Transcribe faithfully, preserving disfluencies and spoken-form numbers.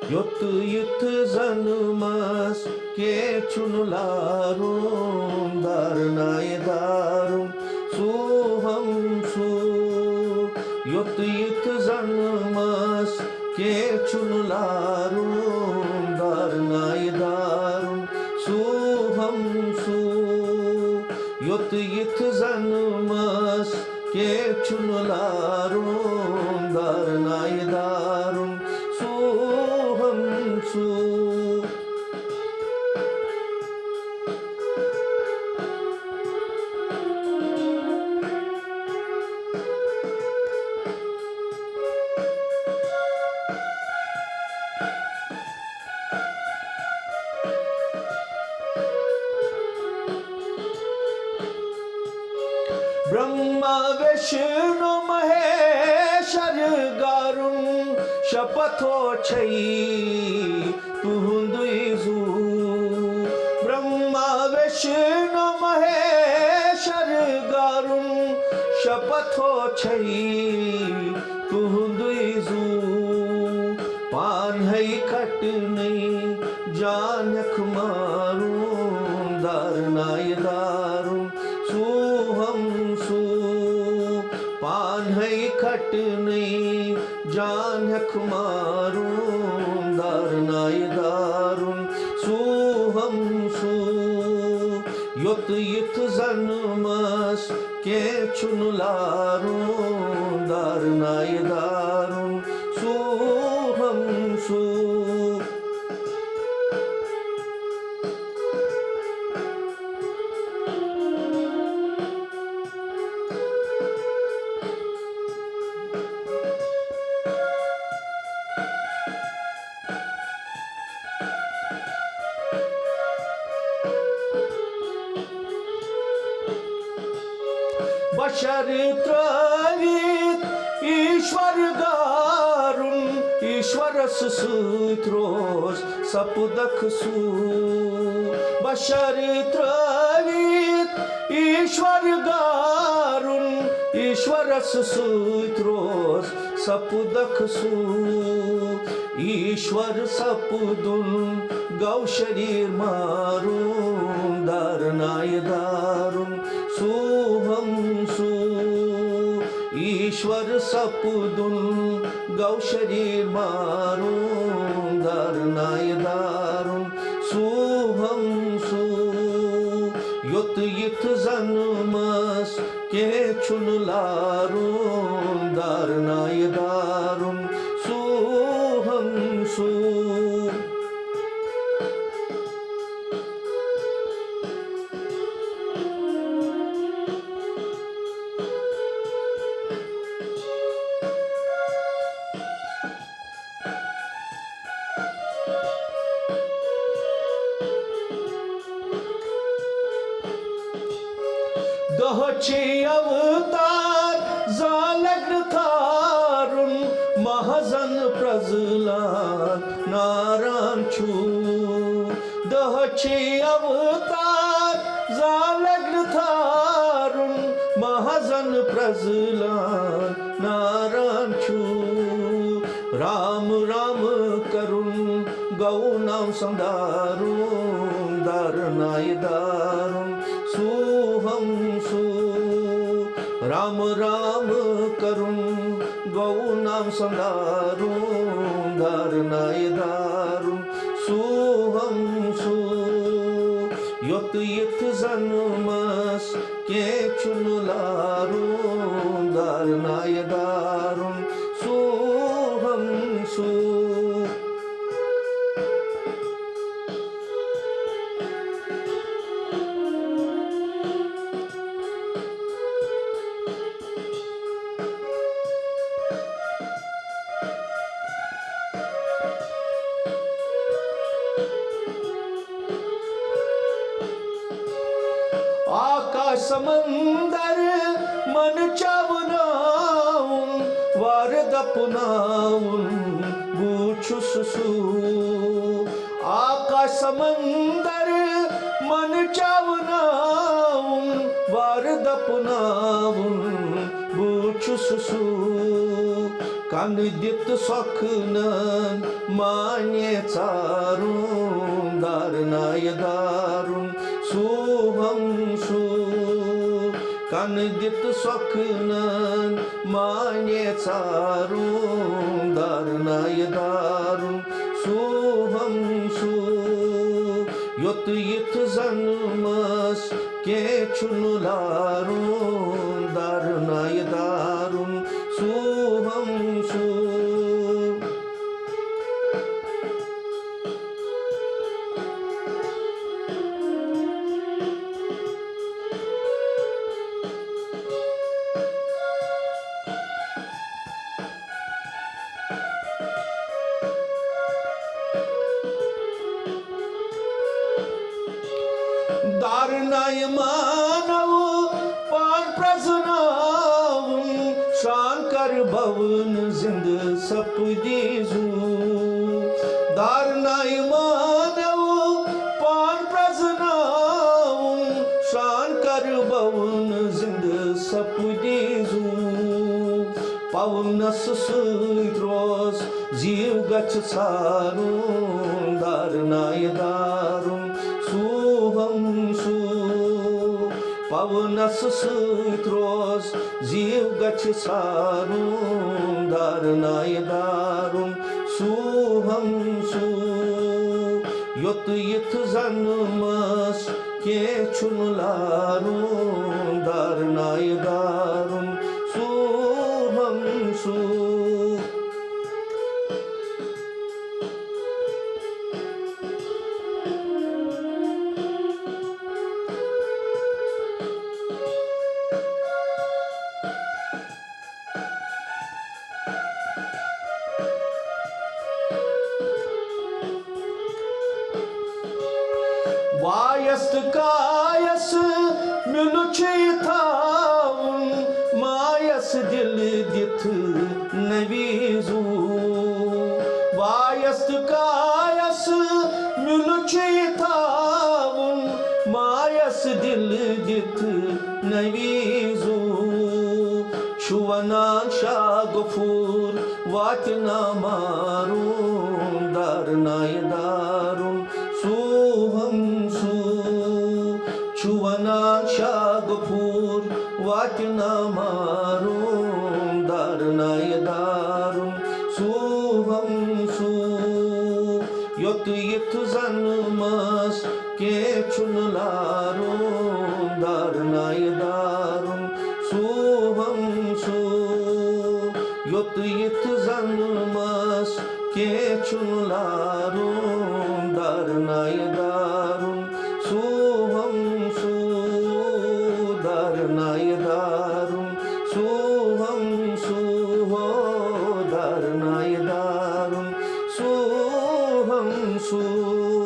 یوٚت یُتھ زن مس کینٛہہ چھُنہٕ لارُن، دارنایہِ دارُن سُہ ہم سُہ۔ یوٚت یُتھ زن مس کینٛہہ چھُنہٕ لارُن، دارنایہِ دارُن سُہ ہم سُہ۔ یوٚت یُتھ زن مس کینٛہہ چھُنہٕ لارُن، دارنایہِ دارُن سُہ ہم سُہ۔ برہما وشنو مہیشور گارُن شپتھو چھئی تُہُنٛدُے زُو۔ برہما وشنو مہیشور گارُن شپتھو چھئی تُہُنٛدُے زُو۔ پانہٕ ہے کھٹنٕے جان ہیٚکھ مارُن، دارنایہِ دارُن سُہ ہم سُہ۔ پانہٕ ہے کھٹنٕے جان ہیٚکھ مارُن، دارنایہِ دارُن سُہ ہم سُہ۔ یوٚت یُتھ زن مس کینٛہہ چھُنہٕ لارُن، دارنایہِ دارُن سُہ ہم سُہ۔ بشر ترٲوِتھ ایشور گارُن، ایشورس سۭتۍ روز سپدکھ سُہ۔ بشر ترٲوِتھ ایشور گارُن، ایشورس سۭتۍ روز سپدکھ سُہ۔ ایشور سپدُن گوٚو شریر مارُن، دارنایہِ دارُن سُہ ہم سُہ۔ ایشور سپدُن گوٚو شریر مارُن، دارنایہِ دارُن سُہ ہم سُہ۔ یوٚت یُتھ زن مس کینٛہہ چھُنہٕ لارُن، دارنایہِ دارُن سُہ ہم سُہ۔ دۄہ چھِ اوتار زالگ نہٕ تھارُن، محضن پرٛزلان ناران چھُ۔ دۄہ چھِ اوتار زالگ نہٕ تھارُن، محضن پرٛزلان ناران چھُ۔ رام رام کرُن گوٚو ناو سندارُن، دارنایہِ دارُن سُہ ہم سُہ۔ رام رام کرُن گوٚو ناو سندارُن، دارنایہِ دارُن سُہ ہم سُہ۔ یوٚت یُتھ زن مس کینٛہہ چھُنہٕ لارُن، دارنایہِ دارُن سُہ ہم سُہ۔ سمندر من چاوناوُن، وارٕ دپناوُن، بہٕ چھُس سُہ۔ آکاش سمندر من چاوناوُن، وارٕ دپناوُن، بہٕ چھُس سُہ۔ کنہٕ دِتھ سۄکھنن مانے ژارُن، دارنایہِ دارُن، سُہ ہم سُہ۔ کنہٕ دِتھ سۄکھنن مانے ژارُن، دارنایہِ دارُن، سُہ ہم سُہ۔ یوٚت یِتھ زن مس کینٛہہ چھُنہٕ لارُن، دارنایہِ دارُن، سُہ ہم سُہ۔ دارنایہِ مانو پان پرزناوُن، شان کر بون زندٕ سپدی زُو۔ دارنایہِ مانو پان پرزناوُن، شان کر بون زندٕ سپدی زُو۔ پونس سۭتۍ روز زیو گژھِ ژھارُن، دارنایہِ دارُن، سُہ ہم سُہ۔ پونس سۭتۍ روز زیو گژھِ ژھارُن، دارنایہِ دارُن، سُہ ہم سُہ۔ یوٚت یِتھ زن مس کینٛہہ چھُنہٕ لارُن، دارنایہِ دارُن، سُہ ہم سُہ۔ وایس تہٕ کایس مِلُن چھُ یہِ تھاوُن، مایس دِل دِتھ نویزو۔ وایس تہٕ کایس مِلُن چھُ یہِ تھاوُن، مایس دِل دِتھ نویزو۔ چھُ ونان شاہ غفور واتہِ نا مارُن، دارنایہِ دارُن، سُہ ہم سُہ۔ چھُ ونان شاہ غفور واتہِ نا مارُن، دارنایہِ دارُن، سُہ ہم سُہ۔ یوٚت یِتھ زن مس کینٛہہ چھُنہٕ لارُن، دارنایہِ دارُن، سُہ ہم سُہ۔ یوٚت یِتھ زن مس کینٛہہ چھُنہٕ لارُن، دارنایہِ دارُن، سُہ ہم سُہ۔ دارنایہِ دارُن، سُہ ہم سُہ۔ ہو، دارنایہِ دارُن، سُہ ہم سُہ۔